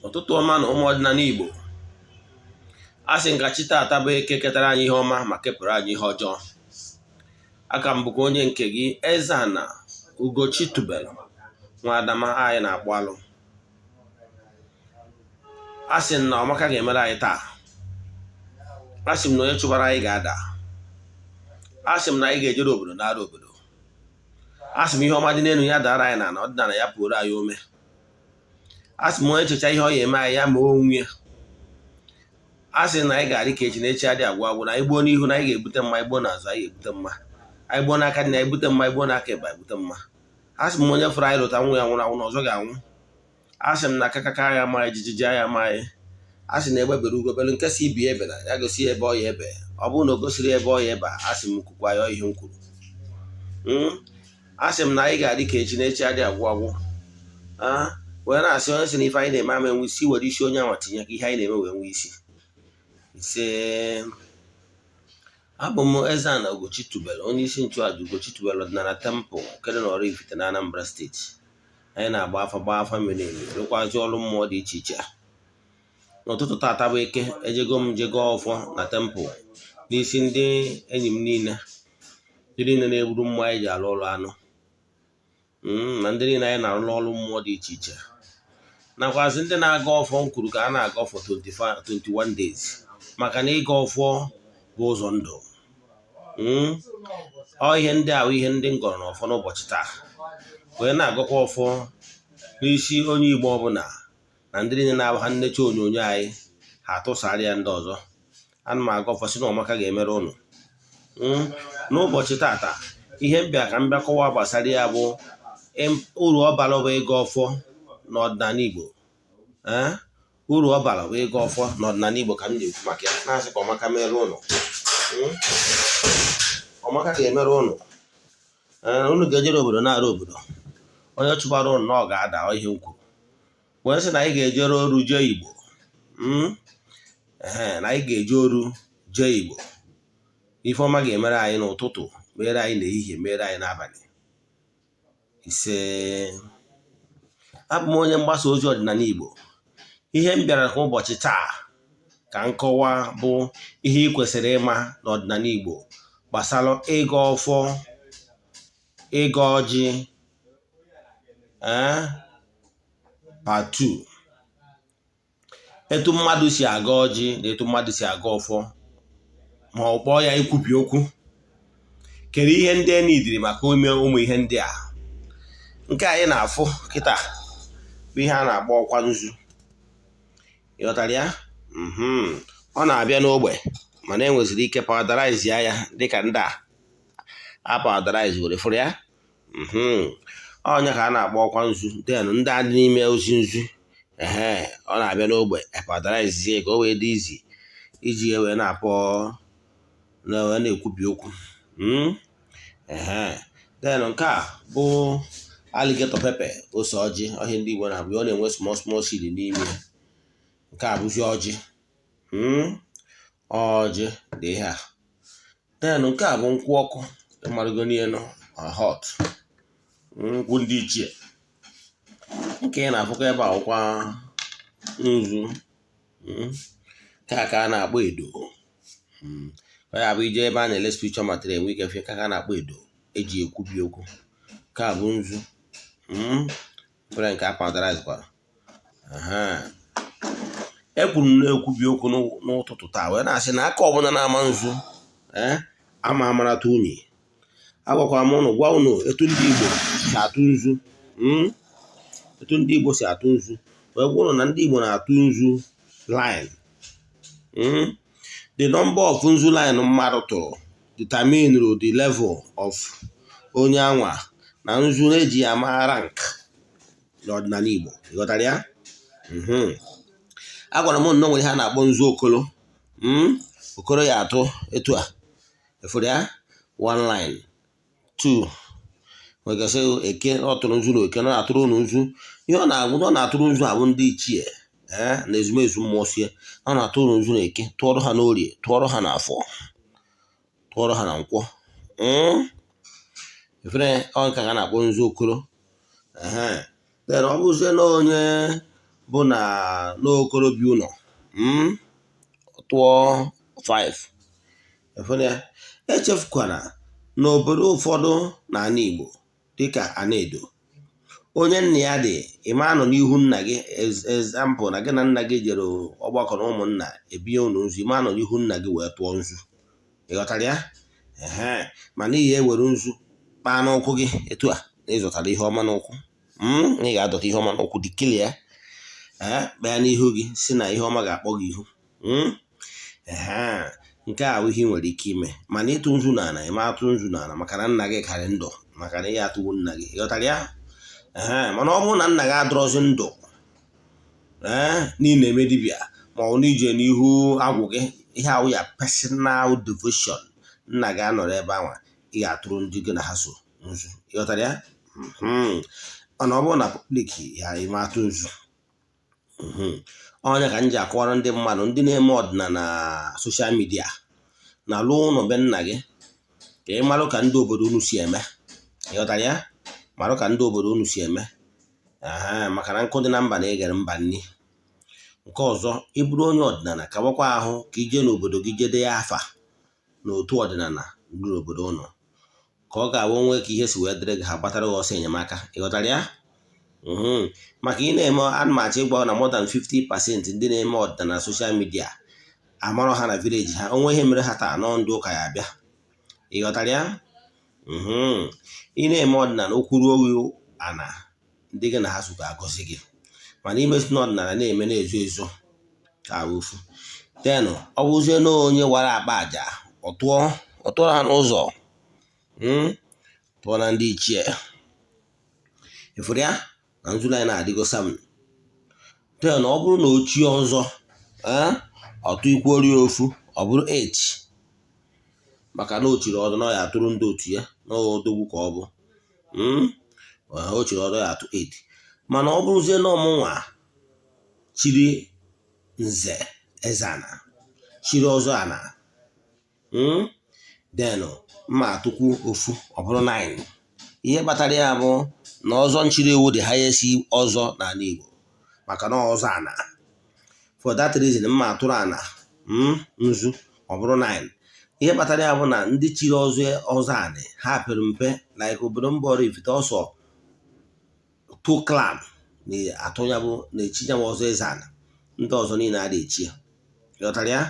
Ụtụtụ ọma na ụmụ ọdịnala Igbo. A sị nka chi taata bụ Eke ketara anyị ihe ọma ma kepụrụ anyị ihe ọjọọ. Aka m bụkwa onye nke gị, Eze-Ana Ugochi tubelu nwa Adama anyị na-akpụ alụ. A sị na ọmaka ga-emere anyị taa. A sị m na onye chụbara anyị ga-ada. A sị m na anyị ga-ejere obodo nara obodo. A sị m ihe ọma dị n'elu ya dara anyị n'ala, ọdịnala ya pụrụ anyị ome. A sị m onye checha ihe ọ ya eme anyị, ya ma onwe ya. A sị na anyị ga-adị ka echi na echi adị agwụ agwụ, na anyị gbuo n'ihu na anyị ga-ebute mma, anyị gbuo n'azụ anyị ga-ebute mma, anyị gbuo n'aka nri anyị ebute mma, anyị gbuo n'aka ekpe anyị ebute mma. A sị m onye fụrụ anyị lụta nwa ya nwụrụ anwụ na ọzọ ga-anwụ. A sị m na akakaka ya ama anyị, jijiji ya ama anyị. A sị na egbe bere ugo bere, nke si ibi ebe na ya gosi ebe ọ ya ebe. Ọ bụrụ na o gosiri ebe ọ ya ebe, a sị m kwukwa ya ihe m kwuru. A sị m na anyị ga-adị ka echi na echi adị agwụ agwụ. Wee na-asị onye sị na ife anyị na-eme ama enwe isi, were isi onye anwa tinye ka ihe anyị na-eme wee nwee isi. Ise. Abụ m Eze-Ana Ugochi tubelu, onye isi nchụaja Ugochi tubelu ọdịnala temple nke dị n'Oraifite na Anambra steeti. Anyị na-agba afa, gbaa afa miri emi, rụkwazi ọrụ mmụọ dị iche iche. N'ụtụtụ taata bụ Eke, ejego m jego ọfọ na temple n'isi ndị enyi m niile, ndị niile na-egburu mmụọ anyị ji alụ ọrụ anụ, na ndị niile anyị na-arụrụ ọrụ mmụọ dị iche iche, nakwazi ndị na-aga ọfọ. M kwuru ka a na-aga ọfọ 25 21 days, maka na ịga ọfọ bụ ụzọ ndụ. Ọ ihe ndị ahụ, ihe ndị m gọrọ n'ọfọ n'ụbọchị taa, wee na-agọkwa ọfọ n'isi onye Igbo ọbụla na ndị niile na-abụ ha nnecha onyonyo anyị, ha atụsara ya ndị ọzọ. Ana m aga ọfọ sị na ọmaka ga-emere ụnụ n'ụbọchị tata. Ihe m bịa ka m bịa kọwa gbasara ya bụ uru ọ bara bụ ịga ọfọ n'ọdịnala Igbo. Uru ọ bara bụ ịga ọfọ n'ọdịnala Igbo ka m na-ekwu maka ya, na-asị ka ọmaka mere ụnụ. Ọmaka ga-emere ụnụ. Unu ga-ejere obodo na-arụ obodo. Onye chụbara ụnụ na ọ ga-ada. Ihe m kwuru wee sị na anyị ga-ejere oru jee Igbo. Ee, na anyị ga-eje oru jee Igbo. Ife ọma ga-emere anyị n'ụtụtụ, mere anyị n'ehihie, mere anyị n'abalị. Ise. Abụ m onye mgbasa ozi ọdịnala Igbo. Ihe m bịara kwa ụbọchị taa ka m kọwa bụ ihe ị kwesịrị ịma n'ọdịnala Igbo gbasara ịga ọfọ, ịga ọjị, ee, part 2, etu mmadụ si aga ọjị na etu mmadụ si aga ọfọ, ma ọ kpọọ ya ikwubi okwu. Kedu ihe ndị e nidiri maka ime ụmụ ihe ndị a? Nke anyị na-afụ kịta bụ ihe a na-akpọ ọkwa nzu. Ịghọtara ya? Ọ na-abịa n'ogbe, mana enweziri ike powderize ya dịka ndị a powderize were fụrụ ya. Ọnya ka a na-akpọ ọkwa nzu. Then ndị a dị n'ime ozi nzu, ehe, ọ na-abịa n'ogbe, powderize ka o wee dị izi iji ya wee na-akpọ na wee na-ekwubi okwu. Ehe, then nke a bụ alligator pepper, ose ọjị, ọhịa ndị Igbo na-abụ. Ọ na-enwe small small seed n'ime ya. Nke a bụzi ọjị. Ọjị dị ihe a. Then nke a bụ nkwụ ọkụ, ịmarụgo n'elu hot nkwụ ndị ichie. Nke ị na-afụkwa ebe a wụkwa nzu. Nke a ka a na-akpọ edo. Ọ ya bụ ije ebe a na-ele spiritual material, enwe ike fie ka a na-akpọ edo eji ekwubi okwu. Nke a bụ nzu nwere nke a powderize kwara. Ekwuru m na-ekwubi okwu n'ụtụtụ taa, wee na-asị na aka ọbụla na-ama nzu, ee, ama amarata unyi. Agwakwara m ụnụ, gwa ụnụ etu ndị Igbo si atụ nzu, etu ndị Igbo si atụ nzu, wee gwa ụnụ na ndị Igbo na-atụ nzu line. The number of nzu line mmadụ tụrụ determine the level of onye anwa na nzu na-eji ya ama rank n'ọdịnala Igbo. Ịghọtara ya? Agwara m nnọọ nwere ihe a na-akpọ nzu okolo. Okoro ya atụ etu a, efuru ya, one line, two, nwegasị eke. Ọ tụrụ nzu na oke na na-atụrụ unu nzu. Ihe ọ na-agwụ, ọ na-atụrụ nzu abụ ndị ichie, ee, na ezumezu mmụọ sie. Ọ na-atụrụ nzu na eke, tụọrọ ha n'orie, tụọrọ ha n'afọ, tụọrọ ha na nkwọ. Efere ọ nke a na-akpọ nzu okoro. Then ọ bụzie na onye Bụ na n'okorobịa ụlọ tụọ 5 efere ya. Echefukwana n'obodo ụfọdụ n'ala Igbo, dịka Anaedo, onye nna ya dị, ịma nọ n'ihu nna gị. Example, na gị na nna gị jere ọgbakọ na ụmụnna ebinye unu nzu, ịma nọ n'ihu nna gị wee tụọ nzu. Ịghọtara ya? Ehe, mana ihe ewere nzu kpaa n'ụkwụ gị etu a na ịzụtara ihe ọma n'ụkwụ, ị ga-adọta ihe ọma n'ụkwụ dị kilia. Ee, kpaa n'ihu gị si na ihe ọma ga-akpọ gị ihu. Ehe, nke a bụ ihe ị nwere ike ime. Mana ịtụ nzu n'ala, ịma atụ nzu n'ala maka na nna gị karị ndụ, maka na ihe atụwo nna gị. Ịghọtara ya? Ee, mana ọ bụrụ na nna gị adọrọzi ndụ, ee, na ị na-eme dibịa ma ọ bụ na ije n'ihu agwụ gị, ihe ahụ ya personal devotion, nna gị anọrọ ebe ahụ, ị ga-atụrụ ndị gị na ha so nzu. Ịghọtara ya? Mana ọ bụrụ na public ya, ime atụ nzu. Onye ka m ji akọwara ndị mmadụ, ndị na-eme ọdịnala social media, na lụọ ụlọ be nna gị ka ị marụ ka ndị obodo unu si eme. Ịghọtara ya? Marụ ka ndị obodo unu si eme, maka na nkụ dị na mba na-egere mba nni. Nke ọzọ, ị bụrụ onye ọdịnala, kabakwa ahụ ka ije n'obodo gị jede ya afa n'otu ọdịnala ndị obodo ụnụ, ka ọ ga-abụ onwe ka ihe si wee dịrị gị, ha gbatara gị ọsọ enyemaka. Ịghọtara ya? Maka ị na-eme, ana m achọ ịgwa na more than 50% ndị na-eme ọdịnala social media amarọ ha na village ha. Onwe ihe mere ha taa nọ, ndị ụka ya abịa. Ịghọtara ya? Ị na-eme ọdịnala, okwu ruo gị ana, ndị gị na ha so ga-agọzi gị. Mana imesi n'ọdịnala na-eme na-ezo ezo ka ofu denụ, ọ bụzie na onye wara akpa aja, ọ tụọ ha n'ụzọ, tụọ na ndị ichie ifuru ya na nzulu anyị na-adịgo 7. Then ọ bụrụ na ochie ọzọ, ọtụ ikwuori ofu, ọ bụrụ 8, maka na o chiri ọzọ na ọ ya atụrụ ndị otu ya na odogwu ka ọ bụ. O chiri ọzọ, ya atụ 8. Mana ọ bụrụzie na ọmụnwa chiri nze eze ana, chiri ọzọ ana, then mma atụkwu ofu, ọ bụrụ 9. Ihe kpatara ya bụ na ọzọ nchiri ewu dị highest ọzọ n'ala Igbo, maka na ọzọ ana. For that reason, mma atụrụ ana nzu, ọ bụrụ 9. Ihe kpatara ya bụ na ndị chiri ọzọ, ọzọ anị ha pere mpe, like obodo mba Oraifite, ọsọ two clan na-atụ ya bụ na-echi ya bụ ọzọ eze ana. Ndị ọzọ niile a echi ya. Ghọtara ya?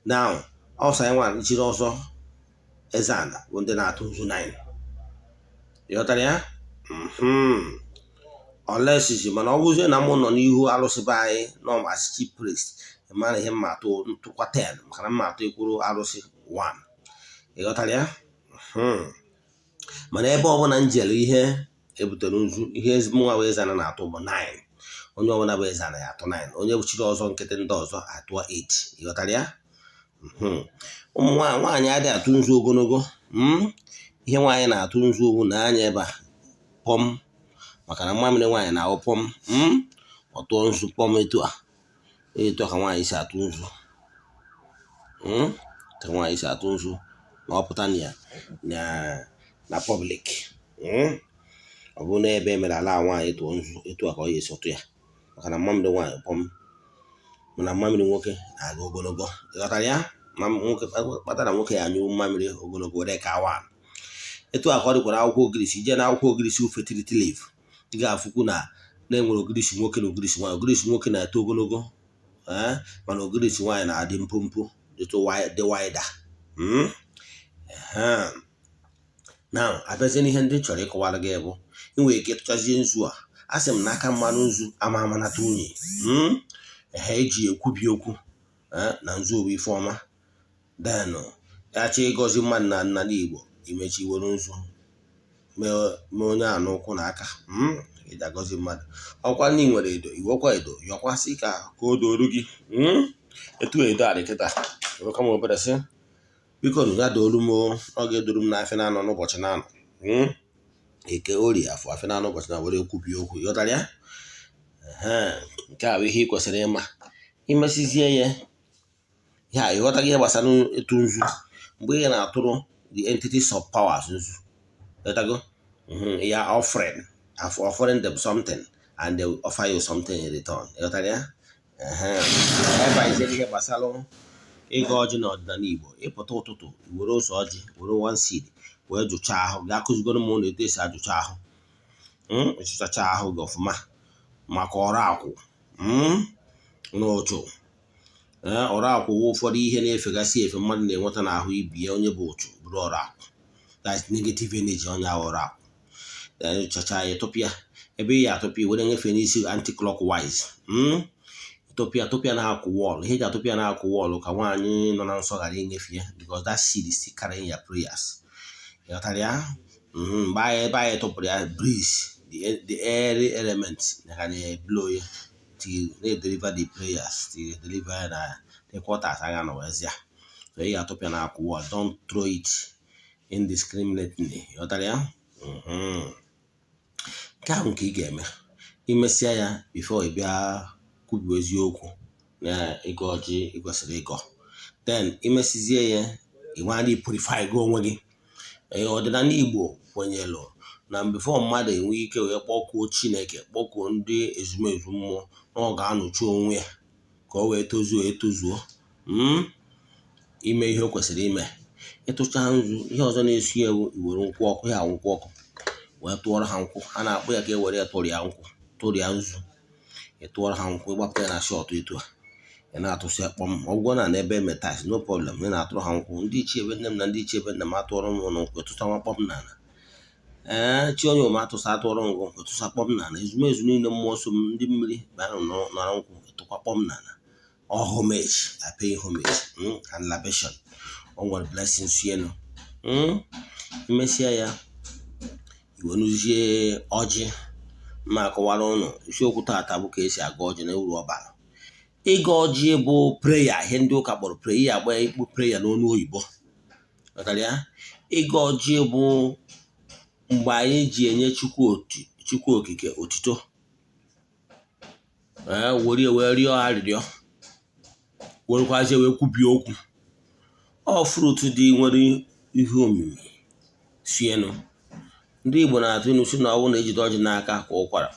Now, ọsọ anyị nwa chiri ọzọ eze ana bụ ndị na-atụ nzu 9. Ghọtara ya? Olesizi, mana ọ bụzie na mụ nọ n'ihu arụsị be anyị nọ as chief priest, mara ihe mma atụ, ntụkwa 10, maka na mma atụ ekwuru arụsị 1. Ị ghọtara ya? Mana ebe ọbụla m jere, ihe ebutere nzu, ihe mụnwa bụ eze ana na-atụ bụ 9. Onye ọbụla bụ eze ana ya atụ 9. Onye chiri ọzọ nkịtị, ndị ọzọ atụọ 8. Ị ghọtara ya? Ụmụ nwaanyị adịghị atụ nzu ogologo. Ihe nwaanyị na-atụ nzu owu na anya ebe a pọm, maka na mmamịrị nwaanyị na-awụ pọm. Ọ tụọ nzu pọm etu a, etu a ka nwaanyị si atụ nzu, ka nwaanyị si atụ nzu ma ọ pụta na ya na public. Ọ bụrụ na ebe e mere ala nwaanyị tụọ nzu, etu a ka ọ ya esi tụ ya, maka na mmamịrị nwaanyị pọm, mana mmamịrị nwoke na-aga ogologo. Ịghọtara ya? Ma nwoke kpatara nwoke ya anyụ mmamịrị ogologo were ka awa. Etu a ka ọ dịkwara akwụkwọ ogirisi. Ije na akwụkwọ ogirisi fertility leaf, ị ga-afụkwu na na-enwere ogirisi nwoke na ogirisi nwaanyị. Ogirisi nwoke na-eto ogologo, mana ogirisi nwaanyị na-adị mpompo, dịtụ dị wider. Now, abịazie n'ihe ndị m chọrọ ịkọwara gị bụ, ị nwere ike ịtụchazie nzu a. A sị m n'aka mmanụ nzu ama amanata unyi. Ehe, eji ekwubi okwu na nzu bụ ife ọma. Then ya chọọ ịgọzi mmadụ na n'ala Igbo, imechi were nzu mee onye a n'ụkwụ na aka, eji agọzi mmadụ. Ọkwa ndị nwere edo, iwekwa edo yọkwasị ka o dooru gị. Etu edo a dị kịta, eweka m obere sị, biko nụ, ya doolu m. Ọ ga-eduru m n'afịa na-anọ n'ụbọchị na-anọ, Eke, Orie, Afọ, afịa na-anọ ụbọchị na were ekwubi okwu. Ịghọtara ya? Nke a bụ ihe ị kwesịrị ịma. Imesizie ya, ya ịghọtaghị ihe gbasara ịtụ nzu mgbe ị na-atụrụ the entities of powers nzu. Ịghọtago? Ya offering, offering them something. And they will offer you something in return. Ịghọtara ya? Ebe a ije ihe gbasara ịgọ ọjị n'ọdịnala Igbo, ịpụta ụtụtụ, were ose ọjị, were one seed wee jụchaa ahụ gaa. Kụzigoro m ụlọ etu esi ajụcha ahụ. Ịchụchacha ahụ gị ọfụma maka ọrụ akwụ na ụchụ. Ọrụ akwụ wụ ụfọdụ ihe na-efegasị efe mmadụ na-enweta n'ahụ ibi ya. Onye bụ ụchụ bụrụ ọrụ akwụ, that's negative energy. Onye ahụ ọrụ akwụ chacha ya, tụpịa ebe ị ya atụpịa, were nyefe n'isi anti-clockwise. Tụpịa, tụpịa na-akwụ wall. Ihe eji atụpịa na-akwụ wall ka nwaanyị nọ na nsọ ghara inyefe ya, because that seed is still carrying your prayers. Ịghọtara ya? Mgbe anyị ebe anyị tụpụrụ ya, breeze, the airy element ga na-eblow ya till na-edeliver the prayers, till deliver ya na the quarters agha nọ wezia. So ị ga-atụpịa na-akwụ wall. Don't throw it indiscriminately. Ịghọtara ya? Nke ahụ nke ị ga-eme, imesịa ya before ị bịa kwubi eziokwu na ịgọ ọjị ị kwesịrị ịgọ. Then imesizie ya, ị nwadị purify gị onwe gị. Ọdịnala Igbo kwenyelụ na before mmadụ enwe ike wee kpọkuo Chineke, kpọkuo ndị ezumezu mmụọ, na ọ ga-anọchi onwe ya ka o wee tozuo etozuo ime ihe o kwesịrị ime. Ịtụcha nzu, ihe ọzọ na-esi ewu, iwere nkwụ ọkụ ya, nkwụ ọkụ wee tụọrọ ha nkwụ. A na-akpụ ya ka e were ya tụrịa nkwụ, tụrịa nzu. Ị tụọrọ ha nkwụ, ịgbapụta ya na shot etu a, ị na-atụsị kpọm ọgwụgwọ na n'ebe emetas, no problem. Ị na-atụrụ ha nkwụ. Ndị ichie ebe nne m na ndị ichie ebe nna m atụọrọ m ụlọ nkwụ, tụsa nwa kpọm n'ala. Ee, chi onye ome atụsa atụọrọ ngụ nkwụ, tụsa kpọm n'ala. Ezumezu niile, mmụọ so m, ndị mmiri bịa nara nkwụ, tụkwa kpọm n'ala. All homage, I pay homage and libation. O nwere blessings elu. Imesịa ya, iwenuzie ọjị. Mma akọwara ụnụ isiokwu taata bụ ka esi aga ọjị na uru ọ bara. Ịga ọjị bụ prayer, ihe ndị ụka kpọrọ prayer, ihe agba ikpu prayer n'ọnụ oyibo. Ghọtara ya? Ịga ọjị bụ mgbe anyị ji enye Chukwu okike otito, ee, were wee rịọ arịrịọ, werekwazie wee kwubie okwu. Ọ fruit dị nwere ihe omimi sienụ. Ndị Igbo na-atụ ilu si na ọ bụrụ na ejide ọjị n'aka kwa ụkwara,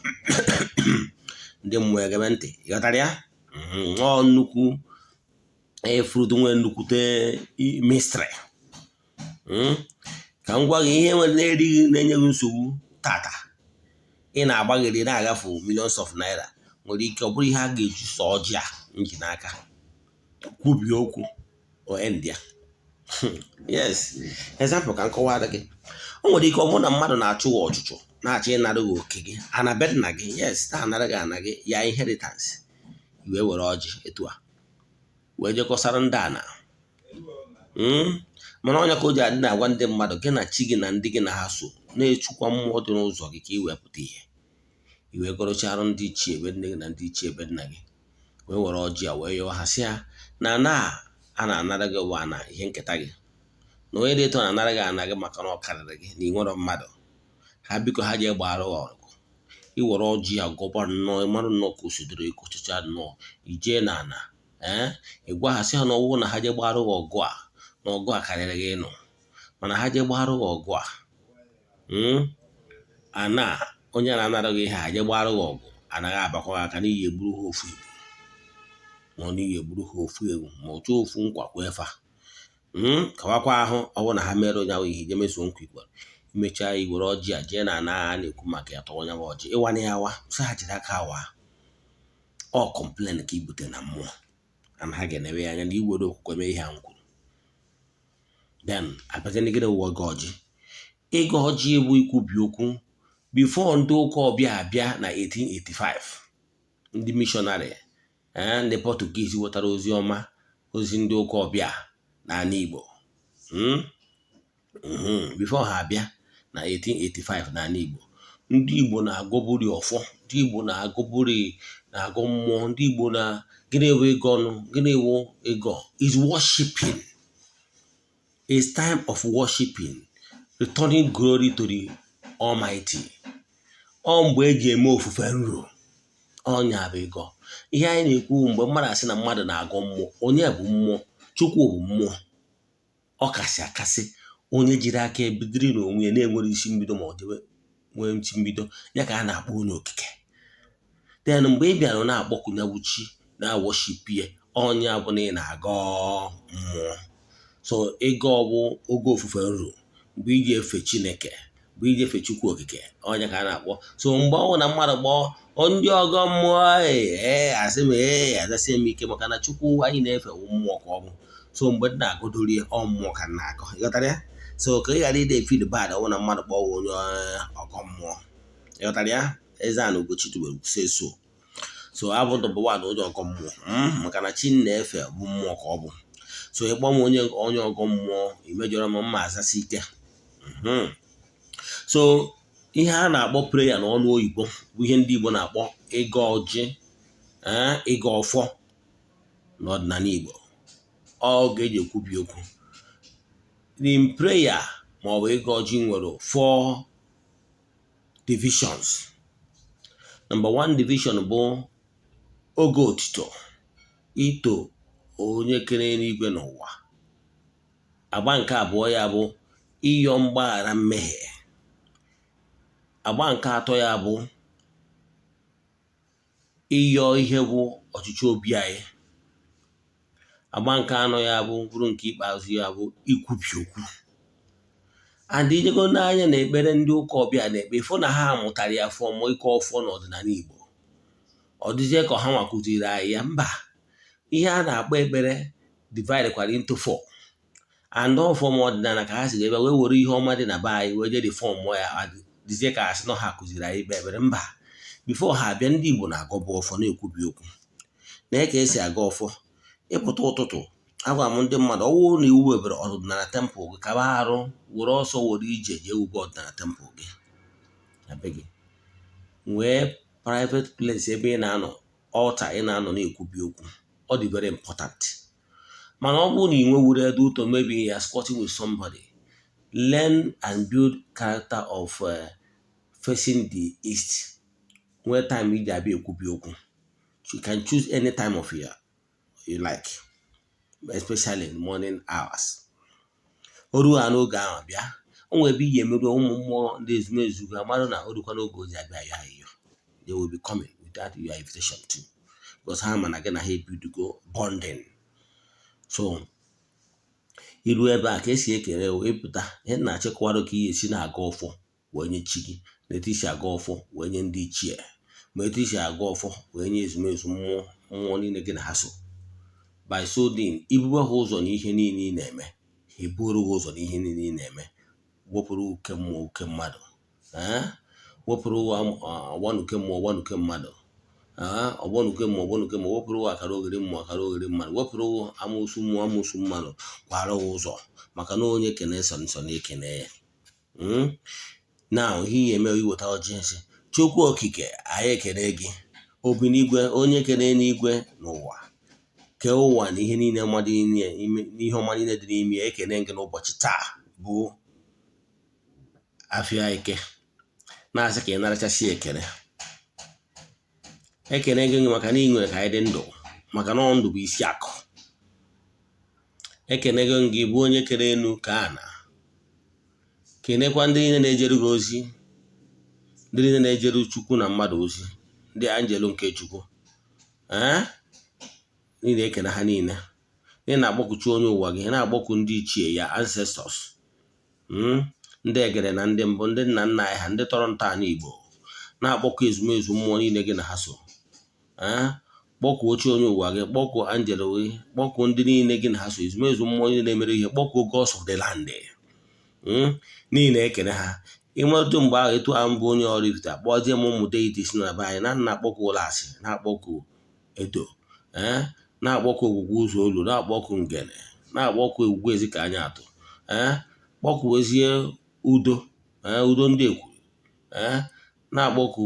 ndị mmụọ egebe ntị. Ghọtara ya? Ọ nnukwu fruit nwere nnukwute mystery. Ka m gwa gị ihe nwere na-erighị na-enye gị nsogbu tata, ị na-agbaghịrị na-agafe millions of naira, nwere ike ọ bụrụ ihe a ga-eji sọ ọjị a nji n'aka kwubie okwu o end ya. Yes, example, ka m kọwara gị. O nwere ike ọ bụrụ na mmadụ na-achụ gị ọchụchụ, na-achọ ịnara gị oke gị, ana be nna gị. Yes, na-anara gị ana gị ya, inheritance. Wee were ọjị etu a wee jekọsara ndị ana. Mana ọnya ka o ji adị na-agwa ndị mmadụ, gị na chi gị na ndị gị na ha so na-echukwa mmụọ dị n'ụzọ gị ka ị wee pụta ihe, i wee gọrọchara ndị ichie ebe nne gị na ndị ichie ebe nna gị, wee were ọjị a wee yọọ ha, sị ya na ana a na-anara gị bụ ana ihe nketa gị, na onye dị etu na-anara gị ana gị maka na ọ karịrị gị na ị nwere mmadụ ha, biko ha jee gbara gị ọgụ. Iwere ọjị a gọba nnọọ, ịmarụ nnọọ ka o si dịrị ịkọchacha nnọọ, ijee na ana, ee, ị gwa ha sị ha na ọwụ na ha jee gbara gị ọgụ a, na ọgụ a karịrị gị ịnụ, mana ha jee gbara gị ọgụ a, ana onye na-anara gị ihe a jee gbara gị ọgụ, anaghị abakwa gị aka n'ihi egburu ha ofu igbo, ma ọ n'ihi egburu ha ofu ewu, ma ọ chọọ ofu nkwa kwee fa. Kawakwa ahụ ọ bụrụ na ha mere onye ahụ ihe ije mezuo nkwa ikwere. Imechaa, iwere ọjị a jee na ana a na-ekwu maka ya, tọwa onye bụ ọjị, ịwana ya awa, sị ha jiri aka awa. Ọ complain ka ibute na mmụọ ana ha ga-enebe ya anya na iwere okwukwe mee ihe a m kwuru. Then abịazie gịnị wụ ịga ọjị? Ịga ọjị bụ ikwubi okwu. Before ndị ụka ọbịa abịa na 1885, ndị missionary, ndị Portuguese wetara ozi ọma, ozi ndị ụka ọbịa n'ala Igbo. Before ha abịa na 1885 n'ala Igbo, ndị Igbo na-agọburi ọfọ, ndị Igbo na-agọburi, na-agọ mmụọ. Ndị Igbo na gịnị bụ ịgọ ọnụ? Gịnị bụ ịgọ? Is worshiping. It's time of worshiping, returning glory to the Almighty. Ọ mgbe eji eme ofufe nro, ọnya bụ ịgọ. Ihe anyị na-ekwu, mgbe mmadụ asị na mmadụ na-agọ mmụọ, onye bụ mmụọ? Chukwu bụ mmụọ. Ọ kasị akasị, onye jiri aka ebidiri n'onwe ya, na-enwere isi mbido ma ọ dịbe nwee isi mbido ya, ka a na-akpọ onye okike. Then mgbe ị bịara na-akpọku ya bụ chi, na-worship ya, ọnya bụ na ị na-agọ mmụọ. So ịgọ bụ oge ofufe nru, mgbe iji efe Chineke, mgbe iji efe Chukwu Okike, ọnya ka a na-akpọ. So mgbe ọ na mmadụ kpọọ ndị ọgọ mmụọ, ee, asị m ee, azasị m ike, maka na Chukwu anyị na-efe wụ mmụọ ka ọ bụ. So mgbe m na-agọdori, ọ mmụọ ka m na-agọ. Ịghọtara ya? So ka ị ghara ide feel bad ọ bụ na mmadụ kpọọ onye ọgọ mmụọ. Ịghọtara ya? Eze-Ana Ugochi tubelu say so. So abụ number one onye ọgọ mmụọ, maka na chi na-efe bụ mmụọ ka ọ bụ. So ịkpọ m onye ọgọ mmụọ, imejọrọ m, mma azasị ike. So ihe a na-akpọ prayer n'ọnụ oyibo bụ ihe ndị Igbo na-akpọ ịgọ ọjị, ịgọ ọfọ n'ọdịnala Igbo. Ọ ga-eji ekwubi okwu in prayer ma ọ bụ ịgọ ọjị nwere four divisions. Number one division bụ oge otito, ito onye kere eluigwe n'ụwa. Agba nke abụọ ya bụ ịyọ mgbaghara mmehie. Agba nke atọ ya bụ ịyọ ihe bụ ọchịchọ obi anyị. Agba nke anọ ya bụ bụrụ nke ikpeazụ ya bụ ikwubi okwu. And ijego n'anya na ekpere ndị ụka ọbịa na-ekpe, ịfụ na ha mụtara ya from ịkọ ọfọ n'ọdịnala Igbo. Ọ dịzie ka ha nwa kụziri anyị ya. Mba, ihe a na-akpọ ekpere divide kwara into four, and all from ọdịnala ka ha si ebe wee were ihe ọma dị na be anyị wee jee reform ya, dịzie ka asị na ha kụziri anyị ikpe ekpere. Mba, before ha abịa, ndị Igbo na-agọbụ ọfọ, na-ekwubi okwu na ka esi aga ọfọ. Ịpụta ụtụtụ, agwara m ndị mmadụ, ọwụ na iwu webere ọdịnala temple gị, kaba arụ, were ọsọ were ije jee wube ọdịnala temple gị na be gị. Nwee private place ebe ị na-anọ, altar ị na-anọ na-ekwubi okwu. Ọ dị very important. Mana ọ bụrụ na ị nwewuru ede ụtọ, maybe you are squatting with somebody, learn and build character of facing the east. Nwee time iji abịa ekwubi okwu. You can choose any time of year you like, especially in morning hours. O ruo ha n'oge ahụ, bịa, o nwere ebe iyi emerụ ụmụ mmụọ ndị ezumezu ga mara na o rukwa n'oge ozi abịa ya ayọ. They will be coming without your invitation too, because ha ma na gị na ha ebidogo bonding. So iru ebe a ka esi ekele ịpụta ihe na-achịkwarụ ka ihe esi na-aga ọfọ wee nye chi gị, na etu isi aga ọfọ wee nye ndị ichie, ma etu isi aga ọfọ wee nye ezumezu mmụọ, mmụọ niile gị na ha so. By so doing, ibube ha ụzọ n'ihe niile ị na-eme, ha ebuoro gị ụzọ n'ihe niile ị na-eme, wepụrụ uke mmụọ, uke mmadụ, wepụrụ ọgbanuke mmụọ, ọgbanuke mmadụ, ọgbanuke mmụọ, ọgbanuke mmụọ, wepụrụ akara oghere mmụọ, akara oghere mmadụ, wepụrụ amụsụ mmụọ, amụsụ mmadụ, kwara ụzọ, maka na onye kene sọ nsọ na-ekene ya. Na ihe ihe eme, iweta ọjị, nsị Chukwu Okike, anyị ekene gị, obi n'igwe, onye kere n'igwe n'ụwa, kee ụwa na ihe niile mmadụ, n'ihe ọma niile dị n'ime ya. Ekene gị n'ụbọchị taa bụ afịa Eke, na-asị ka ị narachasị ekele. Ekene gị maka na ị nwere ka anyị dị ndụ, maka na ndụ bụ isi akụ. Ekene gị bụ onye kere elu ka a na kenekwa ndị niile na-ejere gị ozi, ndị niile na-ejere Chukwu na mmadụ ozi, ndị anjelu nke Chukwu, ee, niile. Ekene ha niile. Ị na-akpọkuchi onye ụwa gị, na-akpọku ndị ichie ya, ancestors, ndị egere na ndị mbụ, ndị nna nna anyị ha, ndị tọrọ ntọala Igbo, na-akpọku ezumezu mmụọ niile gị na ha so, kpọkuo chi onye ụwa gị, kpọkuo angel gị, kpọkuo ndị niile gị na ha so, ezumezu mmụọ niile na-emere ihe, kpọkuo gods of the land niile. Ekene ha. Ịnwetụ mgbe ahụ, etu ahụ mbụ onye Oraifite, akpọzie m ụmụ deities na be anyị na na-akpọku ụlọ asị, na-akpọku edo, ee, na-akpọku ogwugwu ụzọ olu, na-akpọku ngene, na-akpọku ogwugwu ezi ka anyị atụ, ee, kpọkuwezie udo, ee, udo ndị ekwuru, ee, na-akpọku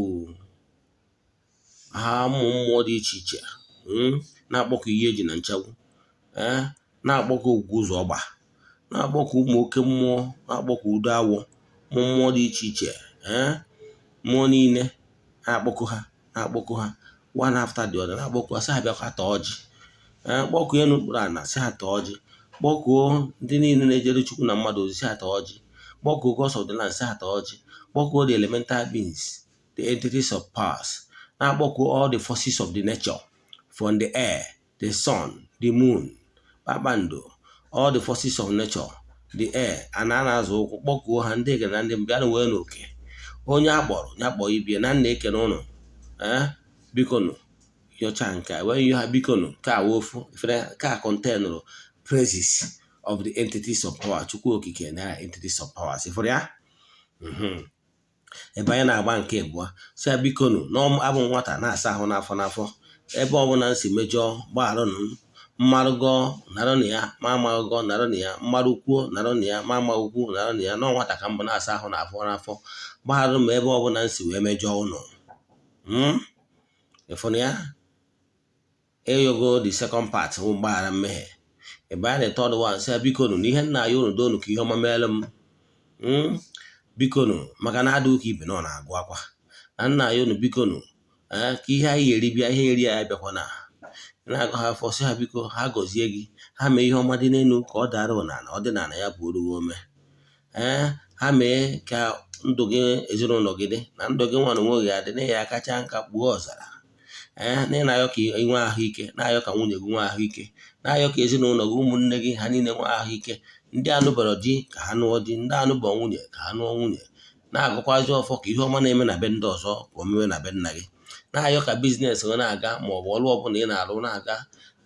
ha, ụmụ mmụọ dị iche iche, na-akpọku ihe eji na nchagbu, ee, na-akpọku ogwugwu ụzọ ọgba, na-akpọku ụmụ oke mmụọ, na-akpọku udo awọ, ụmụ mmụọ dị iche iche, ee, mmụọ niile, na-akpọku ha, na-akpọku ha one after the other, na-akpọku ha sị ha bịakwa taa ọjị, ee, kpọkuo enu mkpụrụ ana sị ha taa ọjị, kpọkuo ndị niile na-ejere Chukwu na mmadụ ozi sị ha taa ọjị, kpọkuo gods of the land sị ha taa ọjị, kpọkuo the elemental beings, the entities of powers, na-akpọku ha, Na-akpọku all the forces of the nature, from the air, the sun, the moon, kpakpando, all the forces of nature, the air, a na na-azụ ụkwụ, kpọkuo ha, ndị ekene na ndị mbịa wee n'oke onye a kpọrọ ya kpọọ ibie na nna ekene ụnụ. Ee, biko nụ, yọcha nke a wee yọọ ha, biko nụ. Nke a wee ofu ifere nke a containụrụ praises of the entities of power, Chukwu Okike na entities of powers. Ifere ya. Ebe anyị na-agba nke abụọ, si ya, biko nụ, na abụ nwata na-asa ahụ n'afọ n'afọ, ebe ọbụla m si mejọọ, gbagharanụ m. Mmarụgọ naranụ ya, ma amaghịgọ naranụ ya, mmarụ kwuo naranụ ya, ma amaghị ukwu naranụ ya. Nọ nwata ka mbụ na-asa ahụ n'afọ n'afọ, gbagharanụ m ebe ọbụla m si wee mejọọ ụnụ. Ịfụnụ ya, ịyogo the second part bụ mgbaghara mmehie. Ebe anyị na third one, sị ya, biko nụ, na ihe nna ya unu donu ka ihe ọma meere m. Biko nụ, maka na adịghị ka ibe na ọ na-agụ akwa na nna ya unu, biko nụ, ee, ka ihe anyị eri bịa, ihe eri ya bịakwa na na-agụ ha afọ. Sị ha, biko, ha gọzie gị, ha mee ihe ọma dị n'elu ka ọ dara n'ala, ọ dị n'ala ya bụ orugo ome. Ee, ha mee ka ndụ gị, ezinụlọ gị dị na ndụ gị, nwa na onwe gị adị na ya kacha nka kpuo ọzara. Ee, na ị na-ayọ ka ị nwee ahụike, na-ayọ ka nwunye gị nwee ahụike, na-ayọ ka ezinụlọ gị, ụmụnne gị, ha niile nwee ahụike, ndị anụbara di ka ha nụọ di, ndị anụbọ nwunye ka ha nụọ nwunye, na-agụkwazi ọfọ ka ihe ọma na-eme na be ndị ọzọ ka o mewe na be nna gị, na-ayọ ka business gị na-aga, ma ọ bụ ọrụ ọbụla ị na-arụ na-aga.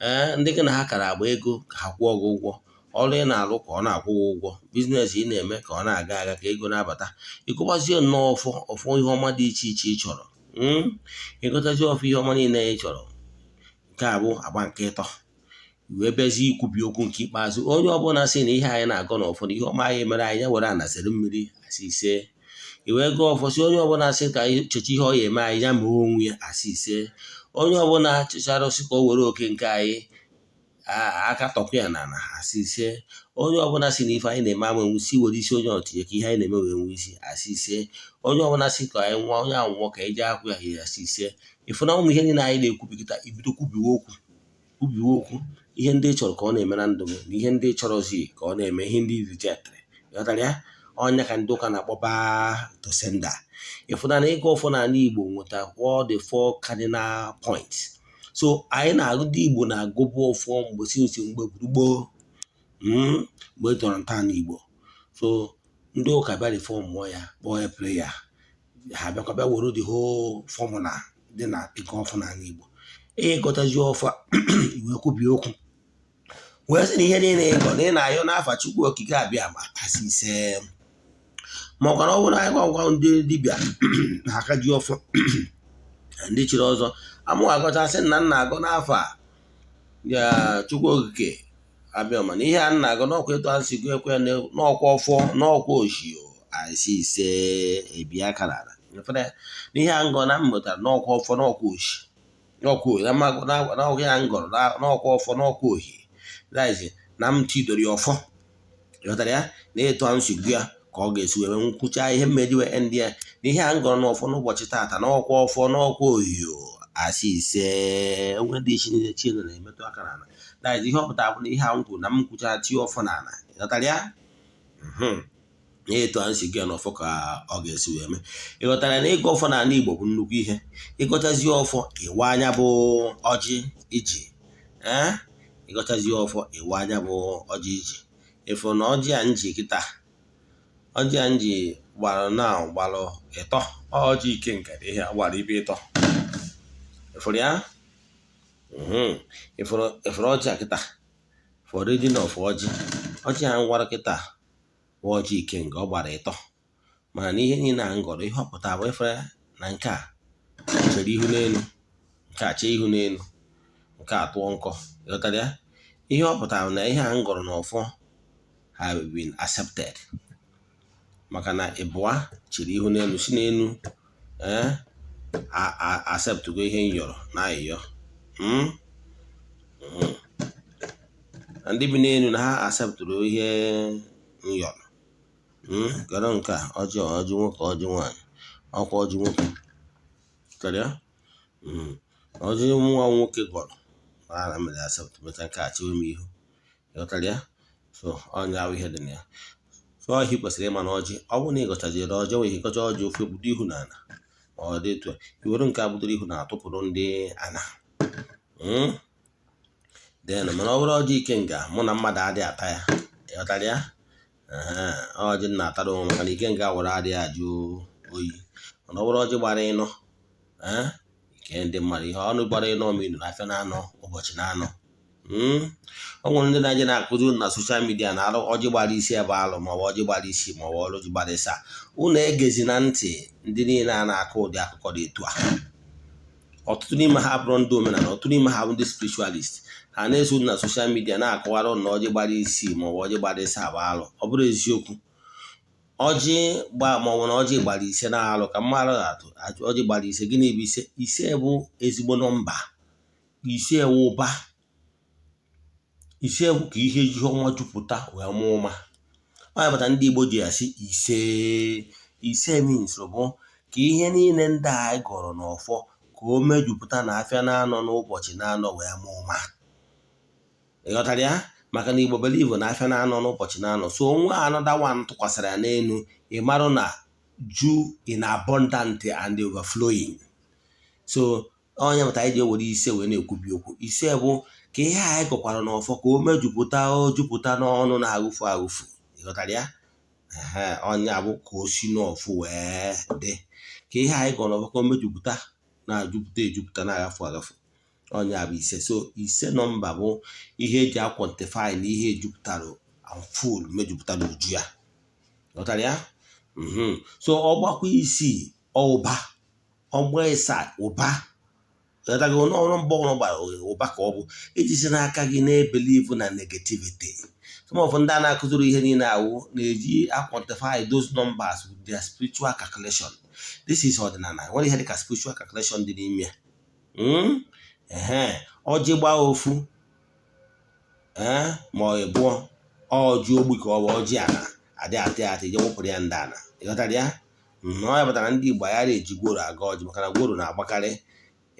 Ee, ndị gị na ha kara agba ego ka ha kwụọ gị ụgwọ ọrụ ị na-arụ, ka ọ na-akwụ gị ụgwọ business ị na-eme, ka ọ na-aga aga, ka ego na-abata. Ịgụkwazie nnọọ ọfọ, ọfọ ihe ọma dị iche iche ị chọrọ. Ịgụtazie ọfọ ihe ọma niile ị chọrọ, nke a bụ agba nke ịtọ. Wee bịazie ikwubi okwu nke ikpeazụ: onye ọbụla sị na ihe anyị na-agọ n'ọfọ na ihe ọma anyị mere anyị, ya were anasịrị mmiri asị ise. I wee gụọ ọfọ sị, onye ọbụla sị ka cheche ihe ọ ya eme anyị, ya mee onwe ya, asị ise. Onye ọbụla chechara sị ka o were oke nke anyị, aka tọkwa ya n'ala, asị ise. Onye ọbụla sị na ife anyị na-eme ama enwe isi, were isi onye ọtinye ka ihe anyị na-eme wee nwee isi, asị ise. Onye ọbụla sị ka anyị nwụọ, onye ahụ nwụọ, ka anyị jee akwụ ya ya, asị ise. Ịfụ na ụmụ ihe niile anyị na-ekwupụta, ibido kwubiwe okwu, kwubiwe okwu ihe ndị ị chọrọ ka ọ na-eme na ndụ gị na ihe ndị ị chọrọzi ka ọ na-eme, ihe ndị rejectịrị. Ịghọtara ya? Ọnya ka ndị ụka na-akpọ back to sender. Ịfụna na ịgọ ọfọ n'ala Igbo nweta all the four cardinal points. So anyị na-agụ, ndị Igbo na-agụbụ ọfọ mgbe sinsi mgbe gboo, mgbe e tọrọ ntọala Igbo. So ndị ụka bịa reform mụọ ya, kpọọ ya prayer. Ha bịakwa bịa were the whole formula dị na ịgọ ọfọ n'ala Igbo. Ịgọtazi ọfọ, iwee kwubie okwu wee sị na ihe niile ịgọ na ị na-ayọ n'afa Chukwu Okike abịa ma, asị ise. Ma ọkwa na ọ bụrụ na anyị gwa ndị dibịa na aka ji ọfọ, ndị chiri ọzọ amụ agọchasị nna nna agọ n'afọ a ya Chukwu Okike abịa, ma na ihe a nna agọ n'ọkwa etu a si gụ ekwe n'ọkwa ọfọ n'ọkwa oshio, asị ise, ebi aka n'ala na ihe a ngọ na m mụtara n'ọkwa ọfọ n'ọkwa oshi n'ọkwa n'ọkwa ya ngọrọ n'ọkwa ọfọ n'ọkwa ohi that na m tidoro ya ọfọ. Ịghọtara ya? Na etu a m si gụ ya ka ọ ga-esi wee nkwụcha ihe mmeji wee ndị ya na ihe a ngọrọ n'ọfọ n'ụbọchị taata n'ọkwa ọfọ n'ọkwa ohio, asị ise. Onwe dị iche niile chi na-emetụ aka n'ala, that ihe ọ pụtara bụ na ihe a m kwuru na m kwuchara tie ọfọ n'ala. Ịghọtara ya? Na etu a si gụ ya n'ọfọ ka ọ ga-esi wee mee. Ịghọtara na ịgọ ọfọ n'ala Igbo bụ nnukwu ihe? Ịgọchazie ọfọ, ịwa anya bụ ọjị iji. Ee, ịgọchazie ọfọ, ịwa anya bụ ọjị iji. Ịfụ na ọjị a nji kịta, ọjị a nji gbara na gbalụ ịtọ, ọjị ikenga dị ihe gbara ibe ịtọ. Ịfụrụ ya? Ịfụrụ ọjị a kịta? For reading of ọjị, ọjị a ngwara kịta bụ ọjị ikenga, ọ gbara ịtọ. Mana na ihe niile a ngọrọ, ihe ọ pụtara bụ ifere na nke a chere ihu n'elu, nke a chee ihu n'elu, nke a tụọ nkọ. Ịghọtara ya? Ihe ọ pụtara na ihe a ngọrọ n'ọfọ have been accepted, maka na ịbụa chere ihu n'elu si n'elu, ee, acceptgo ihe m yọrọ na ayịyọ. Na ndị bi n'elu na ha acceptụrụ ihe m yọrọ. Kedu nke a? Ọjị, ọjị nwoke, ọjị nwaanyị, ọkwa ọjị nwoke. Kedu ya? Ọjị nwa nwoke gọrọ na mere accept, mecha nke a chewe m ihu. Ịghọtara ya? So ọnya ahụ ihe dị na ya. So ọhịa ị kwesịrị ịma na ọjị, ọ bụrụ na ị gọchajiri ọjị, nwere ike ịgọcha ọjị ofu ekpudo ihu n'ala. Ma ọ dị etu a, i were nke a budoro ihu na atụpụrụ ndị ana. Then mana ọ bụrụ ọjị ikenga, mụ na mmadụ adịghị ata ya. Ịghọtara ya? Ọjị m na-atara onwe, maka na ikenga were adịghị ajụ oyi. Mana ọ bụrụ ọjị gbara ịnọ, nke ndị mmadụ, ihe ọnụ gbara ịnọ minu na afịa na-anọ, ụbọchị na-anọ. O nwere ndị na-eje na-akụzi unu na social media na arụ ọjị gbara isi ebe alụ, maọbụ ọjị gbara isi, maọbụ ọjị gbara ịsaa. Unu egezi na ntị ndị niile a na-akọ ụdị akụkọ dị etu a. Ọtụtụ n'ime ha bụrụ ndị omenala, ọtụtụ n'ime ha bụ ndị spiritualist. Ha na-eso unu na social media na-akọwara unu na ọjị gbara isii maọbụ ọjị gbara ịsaa bụ alụ. Ọ bụrụ eziokwu, ọjị gba maọbụ na ọjị gbara 5 na alụ ka mmadụ atụ. Ọjị gbara 5, gịnị bụ 5? 5 bụ ezigbo nọmba. 5 wụ ụba. 5 bụ ka ihe ji ọnwa jupụta wee mụọ ụma. Ọ ya pụtara ndị Igbo ji asị ise. 5 means bụ ka ihe niile ndị a anyị gọrọ n'ọfọ ka o mejupụta na afịa na-anọ n'ụbọchị na-anọ wee mụọ ụma. Ịghọtara ya? Maka na Igbo believe na afịa na-anọ n'ụbọchị na-anọ, so onwe another one tụkwasịrị ya n'elu, ị marụ na ju in abundant and overflowing. So onye pụtara anyị ji ewere 5 wee na-ekwubi okwu. 5 bụ ka ihe anyị gọkwara n'ọfọ ka o mejupụta, o jupụta n'ọnụ na-aghụfu aghụfu. Ịghọtara ya? Onye abụ ka o si n'ọfụ wee dị ka ihe anyị gọrọ n'ọfọ ka o mejupụta, na-ajupụta ejupụta, na-aghafu aghafu. Onye bụ 5. So 5 nọmba bụ ihe eji a-quantify na ihe ejupụtara and full, mejupụtara uju ya. Ghọtara ya? So ọgbakwa 6, ụba. Ọgba 7, ụba. Ghọtago? N'ọrụ mbọ ọrụ gbara ụba ka ọ bụ iji si n'aka gị na-e-believe na negativity. Some of ndị a na-akụziri ihe niile awụ na-eji a-quantify those numbers with their spiritual calculation. This is ọdịnala. Nwere ihe dịka spiritual calculation dị n'ime ya. Ehe, ọjị gbaa ofu, ee, ma ọ ịbụọ, ọjị ogbi ka ọ bụ ọjị ana adị atị atị je wụpụrụ ya ndị ana. Ịghọtara ya? Ọ ya pụtara ndị Igbo ya eji gworo aga ọjị, maka na gworo na-agbakarị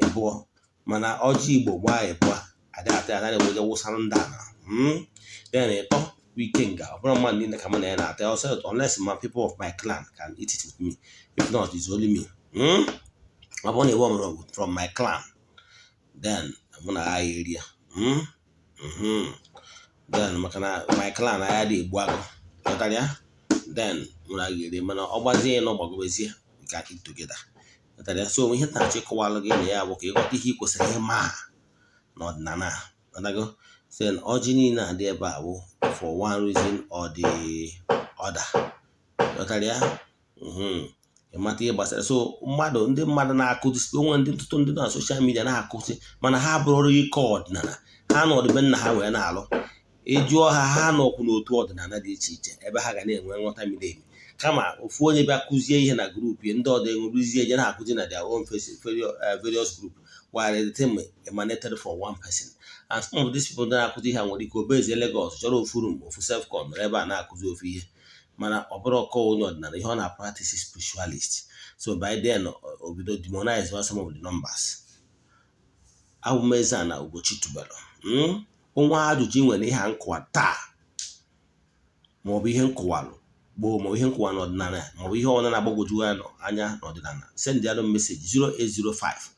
ịbụọ. Mana ọjị Igbo gbaa ịbụọ, adị atị atị, na-eweje wụsara ndị ana. Then ịtọ bụ ikenga. Ọ bụrụ mmadụ niile ka mụ na ya na-ata ọsọ, unless my people of my clan can eat it with me. If not, it's only me. Ọ bụrụ na ịbụ ọmụrụ from my clan, then mụ na ha eri ya. Then maka na my clan anya dị egbu agụ. Ghọtara ya? Then mụ na ga-eri. Mana ọ gbazie ịnọ, gbagobezie, we can eat together. Ghọtara ya? So ihe na-achọ ịkọwalụ gị na ya bụ ka ịghọta ihe ị kwesịrị ịma n'ọdịnala a. Ghọtago? So ọjị niile a dị ebe a bụ for one reason or the other. Ghọtara ya? Ịmata ihe gbasara. So mmadụ, ndị mmadụ na-akụzi onwe ndị, ntụtụ ndị na social media na-akụzi, mana ha bụrụ ike ọdịnala ha nọ ọdịbe nna ha wee na-alụ. Ịjụọ ha, ha nọkwu n'otu ọdịnala dị iche iche ebe ha ga na-enwe nghọta miri emi, kama ofu onye bịa kụzie ihe na group, ndị ọdọ enweruzie je na-akụzi na their own various group, while the thing emanated from one person. And some of these people na-akụzi ihe nwere ike obezie Lagos, chọrọ ofu room, ofu self-con, nọrọ ebe a na-akụzi ofu ihe, mana ọ bụrụ ọkọ onye ọdịnala. Ihe ọ na-practice spiritualist. So by then o bido demonize some of the numbers. Abụ m Eze-Ana Ugochi tubelu. Onwe ajụjụ ị nwere ihe a nkụwa taa, maọbụ ihe nkụwalụ gboo, maọbụ ihe nkụwa n'ọdịnala, maọbụ ihe ọbụla na-agbagwoju anya n'ọdịnala, send ya message 0805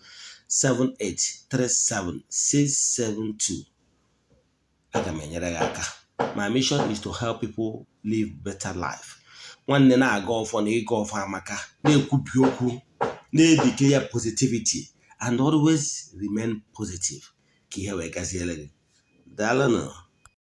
7837 672. Aga m enyere gị aka. My mission is to help people live better life. Nwanne, na-aga ọfọ na ịga ọfọ amaka, na-ekwubi okwu, na-edike ya positivity and always remain positive ka ihe wee gaziere gị. Daalụnụ.